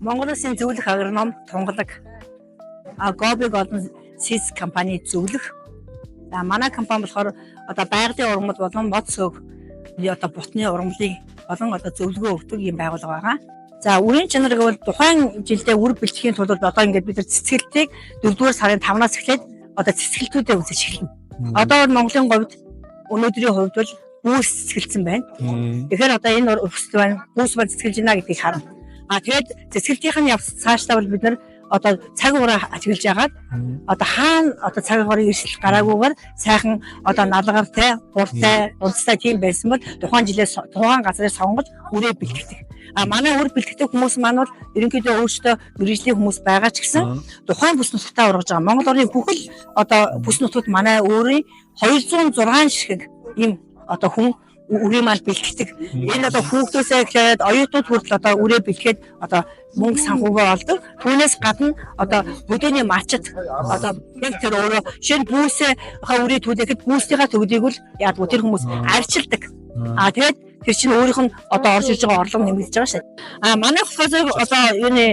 Монгол Улсын зөвлөх агроном Тунгалаг Гоби Голден Seeds компани зөвлөх. За, манай компани болохоор одоо байгалийн ургамал болон мод сөөг одоо бутны ургамлыг болон одоо зөвлөгөө өгдөг юм байгууллага байгаа. За, үрийн чанар гэвэл тухайн жилдээ үр бэлтгэхийн тулд одоо ингээд бид нар цэцгэлтийг 4-р сарын 5-наас эхлээд одоо цэцгэлтүүдээ үзэж эхэлнэ. Одоо бол Монголын говьд өнөөдрийн хувьд бол бүүс цэцгэлсэн байна. Тэгэхээр одоо энэ өрсөлд байна. Бүүс маань цэцгэлж байна гэдгийг харна. А тэгээд цэцгэлтийнх нь явц цаашдаа бол бид нар одоо цаг уураа ажиглаж ягаад одоо хаана одоо цаг уурын эрсдэл гараагүйгээр сайхан одоо налгартай, буртай, унцтай тийм байсан бол тухайн жилээ тухайн газрыг сонгож үрээ бэлтгэдэг. А манай үр бэлтгэдэг хүмүүс маань бол ерөнхийдөө өөрсдөө мэргэжлийн хүмүүс байгаа ч гэсэн тухайн бүс нутгтаа ургаж байгаа. Монгол орны бүхэл одоо бүс нутгад манай өөрийн 206 ширхэг ийм одоо хүн үрээ маань бэлтгэдэг. Энэ одоо хүүхдөөсөө эхлээд оюутнууд хүртэл одоо үрээ бэлтгэхэд одоо мөнгө санхүүгээ олдог. Түүнээс гадна одоо хөдөөний мачид одоо яг тэр өөрөө шинэ бүүсээ ха үрээ түлээхэд бүүсийнхаа төгөлийг л яадгүй тэр хүмүүс арчилдаг. А тэгээд тэр чинь өөрийнх нь одоо орж иж байгаа орлого нэмэгдэж байгаа шээ. А манай болохоор одоо юуны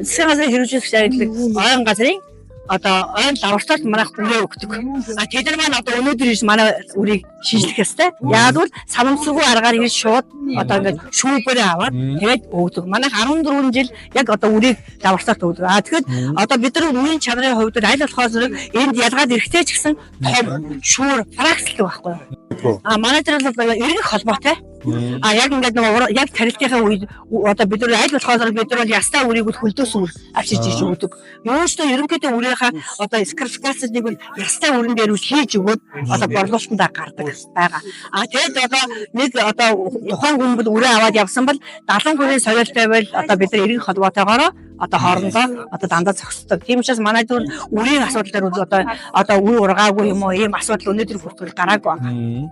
засгийн газрын хэрэгжүүлэх ажлыг ойн газрын одоо ойн лабораторид манайх үрээ өгдөг. А тэд нар маань одоо өнөөдөр ирж манай үрийг шинжлэх ёстой. Яг бол санамсаргүй аргаар ирж шууд одоо ингээд шүүбэрээ аваад тэгээд өгдөг. Манайх 14 жил яг одоо үрийг лабораторид өгдөг. А тэгэхэд одоо бид нар үрийн чанарын хувьд аль болохоор зэрэг энд ялгаад эрэхтэй ч гэсэн том шүүр фракцлдаг байхгүй юу? А манай дээр бол эргэх холбоотой. А яг ингээд нөгөө яг тарилтынхаа үед одоо бид нар аль болохоор бид нар бол ястаа үрийг бол хөлдөөс үр авчирч иж өгдөг. Юуштай ерөнхийдөө үрийнхаа одоо скарификацийг бол ястаа үрэн дээр үл хийж өгөөд одоо борлуулалтандаа гардаг байгаа. А тэгээд одоо нэг одоо тухайн хүн бол үрээ аваад явсан бол 70% соёлтой байвал одоо бид нар эргэх холбоотойгоороо одоо хоорондоо одоо дандаа зогсдог. Тийм учраас манай төр үрийн асуудал дээр бол одоо үр ургаагүй юм уу ийм асуудал өнөөдөр хүртэл гараагүй байна.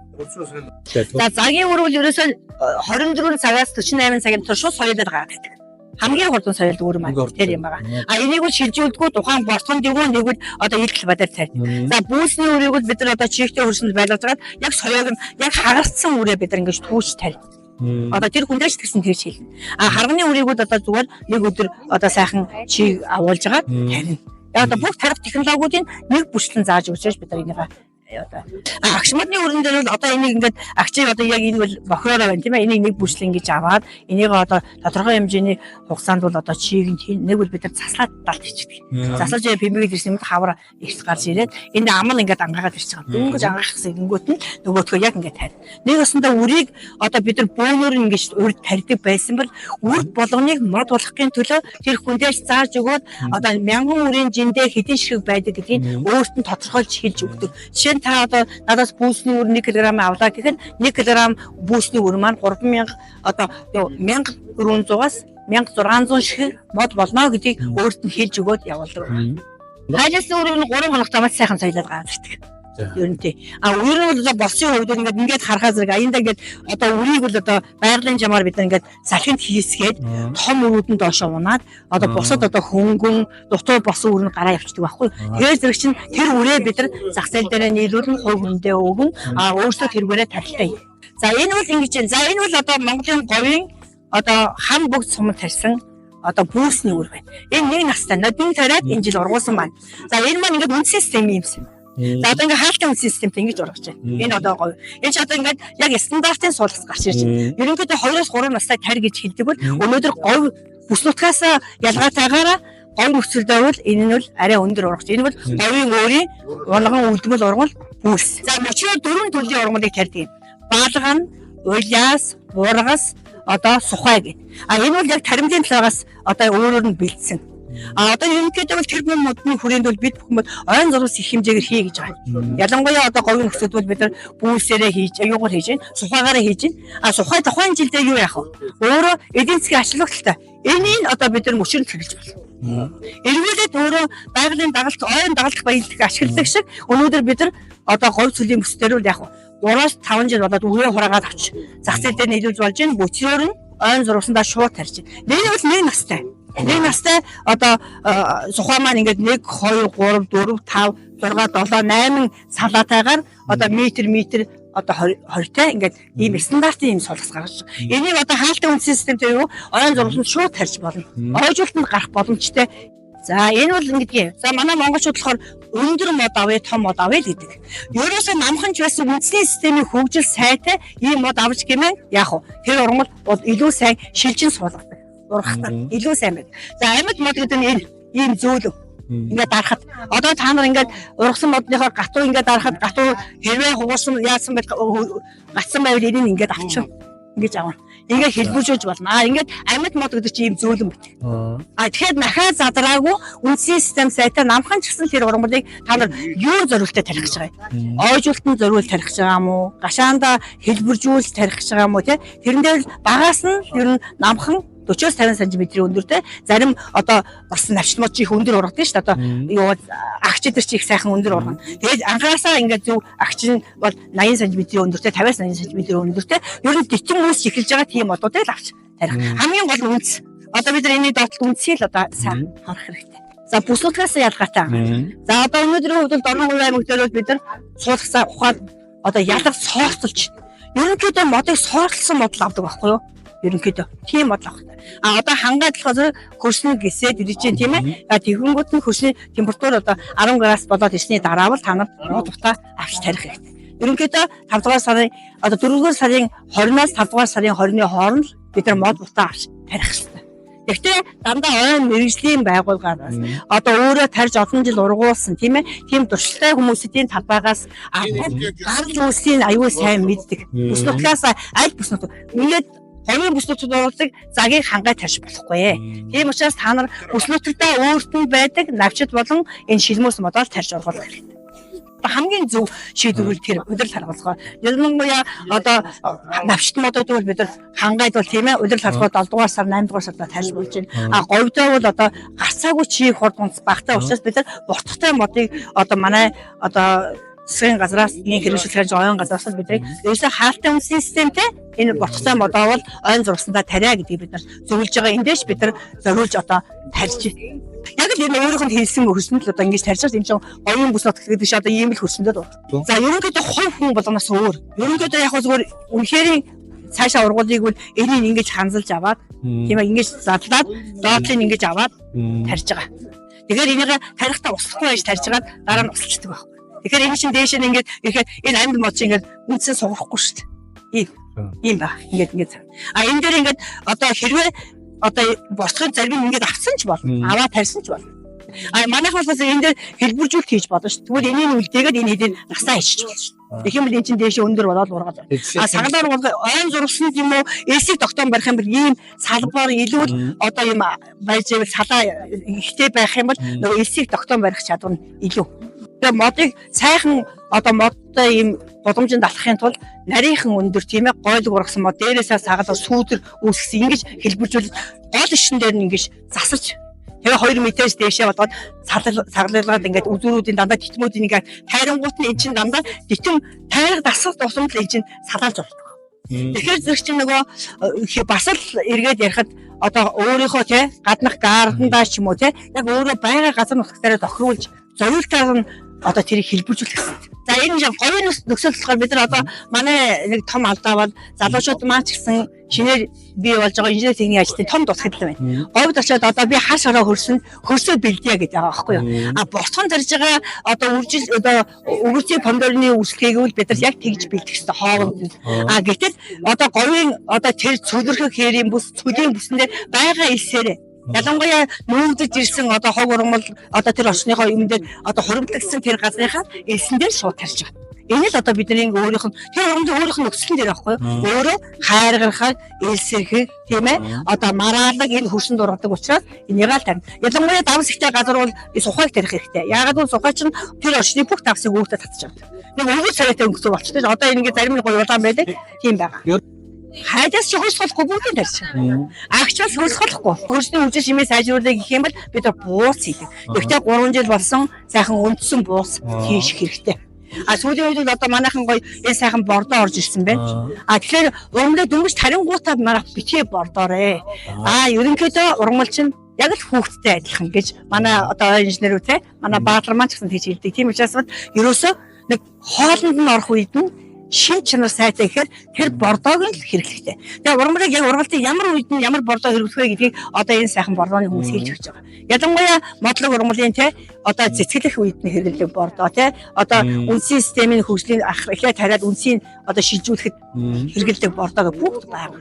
За, цагийн үр бол ерөөсөө 24 цагаас 48 цагийн дотор шууд соёлоор гаргадаг. Хамгийн хурдан соёл үр маань тэр юм байгаа. А энийг бол шилжүүлдэггүй, тухайн борцгон дэгүү нэг бол одоо ил талбай дээр тавь. За, бүүсний үрийг бол бид нар одоо чигтэй хөрсөнд байлгаж байгаад яг соёог нь яг хагарцсан үрээ бид нар ингэж түүж тавь. Одоо тэр хүндэж тэгсэн тэр шилнэ. А харганы үрийг бол одоо зүгээр нэг өдөр одоо сайхан чиг агуулж агаад тавина. Яг одоо бүх тарих технологиудын нэг бүрчлэн зааж өгч бид нар энийг одоо агшмадны өрн дээр бол одоо энийг ингээд агчийг одоо яг энэ бол бохиороо байна, тийм ээ, энийг нэг бүрчлэн ингэж аваад энийг одоо тодорхой хэмжээний хугацаанд бол одоо чиг нь нэг бол бид нар заслаад далд хийчихдэг. Заслаж пэмэгээд ирсэн юм хавар ихс гарч ирээд энэ амал ингээд ангаагаад ирж байгаа. Дөнгөж ангаах гэсэн гингүүт нь нөгөөтгөө яг ингээд тарь. Нэг осондоо үрийг одоо бид нар бөөнөр ингэж урд тарьдаг байсан бол үр болгоныг мод болохын төлөө тэр хүндээс зааж өгөөд одоо мянган үрийн жиндээ хэдэн ширхэг байдаг гэдгийг өөрт нь тодорхойлж хэлж өгдөг. Жишээ нь та одоо надаас бүүсний үр 1 кг авлаа гэхэд 1 кг бүүсний үр маань 3000 одоо 1400-аас 1600 ширхэг мод болно гэдгийг өөрт нь хэлж өгөөд явуулдаг. Хайласны үрийг нь 3 хоногт маш сайхан соёлоод гараад ирдэг. Ер нь тий. А үер нь бол болсон хувьд ингээд ингээд харахаа зэрэг аяндаа ингээд одоо үрийг бол одоо байгалийн жамаар бид ингээд салхинд хийсгээд том үрүүд нь доошоо унаад одоо бусад одоо хөнгөн дутуу босон үр нь гараа явчихдаг байхгүй. Тэгэхээр зэрэг чинь тэр үрээ бид нар зах зээл дээрээ нийлүүлэн хувь хүндээ өгөн, а өөрсдөө тэргээрээ тарилтаа. За, энэ бол ингэж байна. За, энэ бол одоо Монголын говийн одоо хам бүгд суманд тарьсан одоо бүүсний үр байна. Энэ нэг настай нодон тариад энэ жил ургуулсан байна. За, энэ маань ингээд үндсэн систем юмсан. За, одоо ингээд хаалтын үндсэн системтэй ингэж ургаж байна. Энэ одоо говь. Энэ ч одоо ингээд яг стандартын суулгас гарч ирж байна. Ерөнхийдөө 2-3 настай тарь гэж хэлдэг бол өнөөдөр говь бүс нутгаас ялгаатайгаараа говь нөхцөлдөө бол энэ нь бол арай өндөр ургаж. Энэ бол говийн өөрийн унган үлдмэл ургамал бүүс. За, мөчрөө дөрвөн төрлийн ургамлыг тарьдаг юм. Баалган, улиас, бургас, одоо сухай гэх. А энэ бол яг таримлын талаагаас одоо өөрөөр нь бэлдсэн. А одоо ерөнхийдөө бол тэр модны хүрээнд бол бид бүхэн бол ойн зурвас их хэмжээгээр хий гэж байгаа. Ялангуяа одоо говийн нөхцөлд бол бид нар бүүсээрээ хийж, юугаар хийж байна? Сухайгаараа хийж байна. А сухай тухайн жилдээ юу яах вэ? Өөрөө эдийн засгийн ач холбогдолтой. Энийг одоо бид нар мөчрөнд хэрэглэж байна. Эргүүлээд өөрөө байгалийн дагалт, ойн дагалдах баялаг ашигладаг шиг өнөөдөр бид нар одоо говь цөлийн бүсдэр бол яг 3-5 жил болоод үрээ хураагаад авч зах зээл дээр нийлүүлж болж байна. Бөцрөөр нь ойн зурвасандаа шууд тарьж байна. Нэг бол нэг настай. Нэг настай одоо сухай маань ингээд 1 2 3 4 5 6 7 8 салаатайгаар одоо метр метр одоо 20-тай ингээд ийм стандартын ийм сулгас гаргаж байгаа. Энийг одоо хаалтын үндсэн системтэй юу ойн зурвасанд шууд тарьж болно. Ойжуултанд гарах боломжтой. За энэ бол ингэдгийг. За манай монголчууд болохоор өндөр мод авъя, том мод авъя л гэдэг. Ерөөсөө намхан ч байсан үндэсний системийн хөгжил сайтай ийм мод авч гэмээр яах вэ? Тэр ургамал бол илүү сайн шилжин суулгадаг. Ургахтаа илүү сайн байдаг. За амьд мод гэдэг нь энэ ийм зөөлөн. Ингээд дарахад одоо та нар ингээд ургасан модныхоо гатуу ингээд дарахад гатуу хэрвээ хугарсан яасан байл гацсан байвал энийг ингээд авчих. Ингэж авна. Ингээд хэлбэржүүлж болно. Аа ингээд амьд мод гэдэг чинь ийм зөөлөн бит. Аа тэгэхээр нахаа задраагүй үндсийн систем сайтай намхан ч гэсэн тэр ургамлыг та нар юу зориултаа тарих гэж байгаа юм. Ойжуултанд зориул тарих гэж байгаа юм уу? Гашаанда хэлбэржүүлж тарих гэж байгаа юм уу те? Тэрэн дээр багаас нь ер нь намхан 40-50 см өндөртэй зарим одоо бас навчмод чи их өндөр ургадаг шүү дээ. Одоо юу агч өдр чи их сайхан өндөр ургана. Тэгээд анхаасаа ингээд зөв агч нь бол 80 см өндөртэй 50-80 см өндөртэй ер нь дитэн үүсч эхэлж байгаа тийм модуудыг л авч тарих. Хамгийн гол нь үнц. Одоо бид нар энэний доотлол үнцийг л одоо сайн харах хэрэгтэй. За бүс нутгаас ялгаатай. За одоо өнөөдрийн хувьд бол Дорногов аймаг дээр бол бид нар суулгасаа ухаад одоо ялга сорцолж ерөнхийдөө модыг сортлсон модал авдаг байхгүй юу? Ерөнхийдөө тийм модал авах. А одоо хангаад болохоор хөрсний гисээд ирж чинь тийм ээ. Тэгэнгүүт нь хөрсний температур одоо 10 градус болоод ирсний дараа бол та нар мод утаа авч тарих хэрэгтэй. Ерөнхийдөө 5 дугаар сарын одоо 4 дугаар сарын 20-наас 5 дугаар сарын 20-ны хооронд бид нар мод утаа авч тарих хэрэгтэй. Гэхдээ дандаа ойн мэрэгжлийн байгууллагаас одоо өөрөө тарж олон жил ургуулсан тийм ээ. Тийм туршилтай хүмүүсийн талбайгаас авах гарал үүслийн аюул сайн мэддэг. Бүс нутгаас аль бүс нутаг ингээд говийн бүс нутагт оруулдаг загийг хангай тарьж болохгүй. Тийм учраас та нар бүс нутагтаа өөрт нь байдаг навчид болон энэ шилмүүс модоор тарьж ургуулах хэрэгтэй. Хамгийн зөв шийдвэр тэр удирдал харгалгаа. Ялангуяа одоо навчит модууд бол бид нар хангайд бол тийм ээ удирдал харгалгаа 7 дугаар сар 8 дугаар сард тарьж болж байна. А говьдоо бол одоо гарцаагүй чи хурд унц багтаа учраас бид нар буртгатай модыг одоо манай одоо засгийн газраас нэг хэрэгжүүлэх ойн газраас бид нар ерөөсөө хаалтын үндсэн системтэй энэ ботготой модоо бол ойн зурсандаа тариа гэдгийг бид нар зөвлөж байгаа. Эндээс бид нар зориулж одоо тарьж яг л энэ өөрийнх нь хэлсэн хөрсөнд л одоо ингэж тарьж байгаа. Энэ чинь говийн бүс нутаг гэдэг чинь одоо ийм л хөрсөндөө. За ерөнхийдөө хувь хүн болгоноос өөр. Ерөнхийдөө яг зүгээр үнэхээр цаашаа ургуулыг бол энийг ингэж ханзалж аваад тийм ээ ингэж задлаад доотлыг ингэж аваад тарьж байгаа. Тэгэхээр энийг тарихдаа услахгүй байж тарьж байгаад дараа нь усалчдаг байхгүй. Тэгэхээр энэ чинь дээш нь ингээд ихэд энэ амьд мод чинь ингээд үндсэн сугарахгүй шүү дээ. Ийм ба ингээд ингээд. А энэ дээр ингээд одоо хэрвээ одоо босхын зарим ингээд авсан ч болно. Аваа тарьсан ч болно. А манайх бол энэ дээр хэлбэржүүлэлт хийж болно шүү. Тэгвэл энийг үлдээгээд энэ хэдийн насаа ичиж болно шүү. Тэгэх юм бол энэ чинь дээш өндөр болоод ургаад. А сагалаар ургаа ойн зурсан юм уу? Элсийг тогтоон барих юм бол ийм салбар илүү одоо ийм байж ивэл салаа ихтэй байх юм бол нөгөө элсийг тогтоон барих чадвар нь илүү. Тэгээ модыг сайхан одоо модтой ийм гудамжинд алхахын тулд нарийнхан өндөр тийм ээ гойлог ургасан мод дээрээсээ сагалаар сүүдэр үүсгэсэн ингэж хэлбэржүүл гол ишин дээр нь ингэж засаж тэгээ 2 метрээс дээшээ болгоод сагалгаад ингээд үзүүрүүдийн дандаа титмүүдийн ингээд тайрангуут нь эн чинь дандаа титм тайраг дасах тусамд эн чинь салаалж болдог. Тэгэхээр зэрэг чинь нөгөө бас л эргээд ярихад одоо өөрийнхөө тий гаднах гардандаа ч юм уу тий яг өөрөө байгаа газар нутгаараа тохируулж зориултаар нь одоо тэрийг хэлбэржүүлэх хэрэгтэй. За энэ говийн нөхцөл болохоор бид нар одоо манай нэг том алдаа бол залуучууд маань ч гэсэн шинээр бий болж байгаа инженер техникийн ажилтны том дутагдал байна. Говьд очиод одоо би хаш ороо хөрсөө бэлдээ гэдэг байгаа байхгүй юу? А босгон тарж байгаа одоо үржил одоо өгөрцийн помидорны үрслэгийг үл бид нар яг тэгж бэлдэх хэрэгтэй хооронд. А гэтэл одоо говийн одоо тэр цөлөрхөх хэрийн бүс цөлийн бүсэн дээр байгаа элсээрээ ялангуяа нүүгдэж ирсэн одоо хог ургамал одоо тэр орчныхоо юм дээр одоо хуримтлагдсан тэр газрынхаа элсэн дээр шууд тарж байгаа. Энэ л одоо бидний өөрийнх нь тэр ургамлын өөрийнх нь нөхцөл дээр байхгүй юу? Өөрөө хайргархаа, элсэрхэг тийм ээ одоо мараалаг энэ хөрсөнд ургадаг учраас энийг л тарина. Ялангуяа давс ихтэй газар бол сухайг тарих хэрэгтэй. Яагаад гэвэл сухай чинь тэр орчны бүх давсыг өөртөө татчих авдаг. Нэг өвөл царайтай өнгөцөө болчихсон. Одоо энэ ингээ зарим нэг гоё улаан байдаг. Тийм байгаа. Хайдаас ч хөрс болохгүй бүгдийг тарьж. Агчаас хөрс болохгүй. Хөрсний хөгжил шимээ сайжруулах гэх юм бол бид нар бууц хийдэг. Гэхдээ 3 жил болсон сайхан үндсэн бууц хийх хэрэгтэй. А сүүлийн үед одоо манайхан гоё энэ сайхан бордоо орж ирсэн байна. А тэгэхээр ургамлыг дөнгөж тарингуутаа манайх битгий бордоорой. А ерөнхийдөө ургамал чинь яг л хүүхдтэй адилхан гэж манай одоо инженерүүд те манай баадлар маань ч гэсэн тэгж хэлдэг. Тийм учраас ерөөсөө нэг хоолнд нь орох үед нь Шин чанар сайтай гэхээр тэр бордоог нь л хэрэглэхтэй. Тэгээ ургамлыг яг ургалтын ямар үед нь ямар бордоо хэрэглэх вэ гэдгийг одоо энэ сайхан бордооны хүмүүс хэлж өгч байгаа. Ялангуяа модлог ургамлын те одоо цэцгэлэх үед нь хэрэглэдэг бордоо те одоо үндсэн системийн хөгжлийн эхлээд тариад үндсийг одоо шилжүүлэхэд хэрэглэдэг бордоо бүгд байгаа.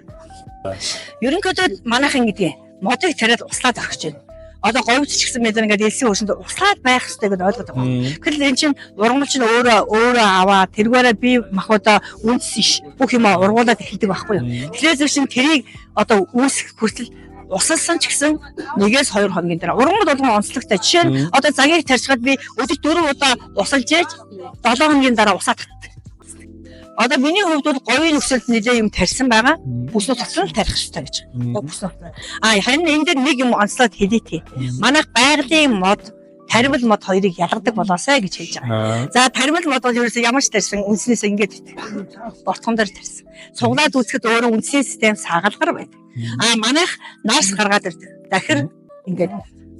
Ерөнхийдөө манайхан гэдгийг модыг тариад услаад орхиж байна. Одоо говьд ч гэсэн бид ингээд элсийн хөрсөнд услаад байх хэрэгтэй гэдээ ойлгоод байгаа. Тэгэхээр эн чинь ургамал чинь өөрөө өөрөө аваа тэргээрээ бие махбодоо үндэс иш бүх юм ургуулад эхэлдэг байхгүй юу. Тэгэхээр зөв чинь тэрийг одоо үүсгэх хүртэл усалсан ч гэсэн 1-2 хоногийн дараа ургамал болгон онцлогтой. Жишээ нь одоо загийг тарьчихад би өдөрт 4 удаа усалж ээж 7 хоногийн дараа усаад татдаг. Одоо миний хувьд бол говийн нөхцөлд нэлээ юм тарьсан байгаа. Бүс нутагт нь тарих хэрэгтэй гэж. Бүс нутагт. А харин энэ дээр нэг юм онцлоод хэлье тий. Манайх байгалийн мод, таримал мод хоёрыг ялгадаг болоосай гэж хэлж байгаа. За таримал мод бол ерөөсөө ямар ч тарьсан үндснээс ингээд бортгон дээр тарьсан. Суглаад үзэхэд өөрөө үндсийн систем сагалгар байдаг. А манайх нарс гаргаад ирдэг. Дахир ингээд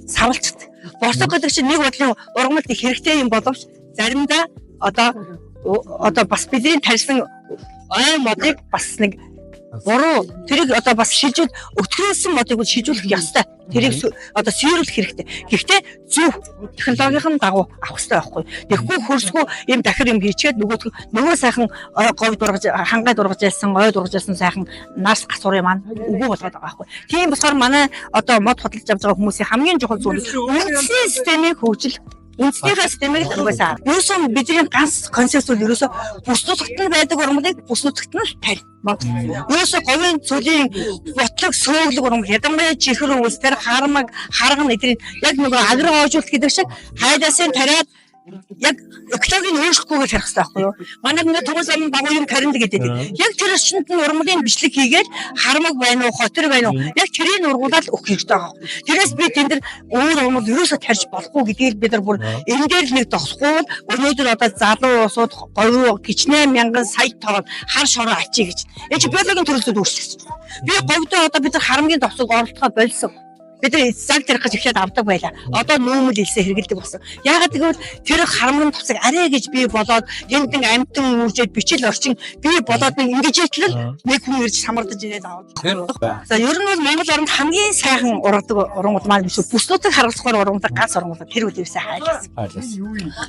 савлцдаг. Бортго гэдэг чинь нэг бодлын ургамалд их хэрэгтэй юм боловч заримдаа одоо бас бидний тарьсан ой модыг бас нэг буруу тэрийг одоо бас шилжүүл өтгөрөөсөн модыг бол шилжүүлэх ёстой. Тэрийг одоо сүйрүүлэх хэрэгтэй. Гэхдээ зөв технологийн дагуу авах хэрэгтэй байхгүй. Тэгэхгүй хөрсгөө юм дахир юм хийчихэд нөгөө сайхан говь дургаж хангай дургаж ялсан, ой дургаж ялсан сайхан нарс гацуурын маань үгүй болгоод байгаа байхгүй. Тийм болохоор манай одоо мод хөдөлж авч байгаа хүмүүсийн хамгийн чухал зүйл үндсэн системийг хөгжил. Үндснийхээ системийг л угаасаа. Ерөөсөө бидний ганц концепт бол ерөөсөө бүс нутагт нь байдаг ургамлыг бүс нутагт нь л тарь. Ерөөсөө говийн цөлийн ботлог сөөглөг ургамал ялангуяа чихэр өвс тэр хармаг харган эдрийн яг нөгөө агро хойжуулалт гэдэг шиг хайлаасын тариад яг экологийн өөрчлөхгүйгээр тарих хэрэгтэй байхгүй юу? Манай нэг туган замын багуу юм тарина гэдэг. Яг тэр орчинд нь ургамлын бичлэг хийгээд хармаг байна уу, хотор байна уу? Яг тэрийг ургуулаад өгөх хэрэгтэй байгаа. Тэрээс би тэн дээр өөр ургамал ерөөсөө тарьж болохгүй гэдгийг бид нар бүр энэ дээр л нэг тосхгүй бол өнөөдөр одоо залуу улсууд говь гिचнэ мянган сая тоон хар шороо ачи гэж. Энэ чи биологийн төрөлтөд өөрчлөгдсөн. Би говьдоо одоо бид нар харамгийн товсог оролдохоо болсон. Бид нар заг тарих гэж эхлээд авдаг байлаа. Одоо нүүмэл илсээ хэрэгэлдэг болсон. Яагаад гэвэл тэр харамгын товсог арай гэж бий болоод тэнд амтан үржээд бичил орчин бий болоод нэг ингэж итэл нэг хүн ирж самардаж ирээд аваад. За ер нь бол Монгол оронд хамгийн сайхан ургадаг ургамал маань биш үү? Бүс нутаг харгалзахаар ургадаг ганц ургамал тэр үл ерөөсөө хайлаас.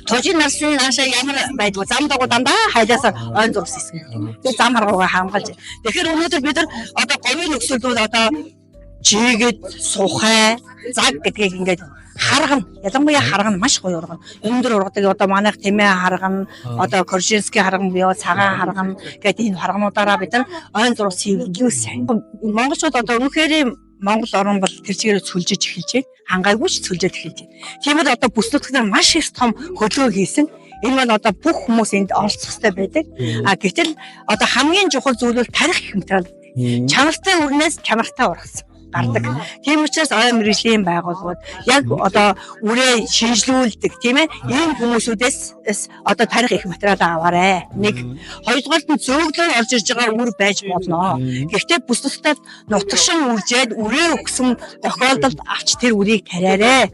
Тожин нарсын наашаа ямар байдгүй зам дагуу дандаа хайлаасаар ойн зурс хийсэн. Тэр зам харгуугаа хамгаалж. Тэгэхээр өнөөдөр бид нар одоо говийн нөхцөлд бол одоо чигэд, сухай, заг гэдгийг ингээд харгана. Ялангуяа харгана маш гоё ургана. Өндөр ургадаг одоо манайх тэмээ харгана, одоо Коржинский харган буюу цагаан харган гэдэг энэ харгануудаараа бид нар ойн зурс хийвлүү сайн. Монголчууд одоо үнэхээр Монгол орн бол тэр чигээр цөлжиж эхэлж байна. Хангайгүй ч цөлжиж эхэлж байна. Тийм л одоо бүс нутгаар маш их том хөдөлгөөн хийсэн. Энэ маань одоо бүх хүмүүс энд оролцох хэрэгтэй байдаг. А гэтэл одоо хамгийн чухал зүйл бол тарих их материал. Чанартай үрнээс чанартай ургасан гардаг. Тийм учраас ой мэргэжлийн байгууллагууд яг одоо үрээ шинжилүүлдэг тийм ээ. Ийм хүмүүсүүдээс одоо тарих их материал аваарэ. Нэг хоёрдугаарт нь зөөглөөр орж ирж байгаа үр байж болно. Гэхдээ бүс нутагт нутагшин үржээд үрээ өгсөн тохиолдолд авч тэр үрийг тариарэ.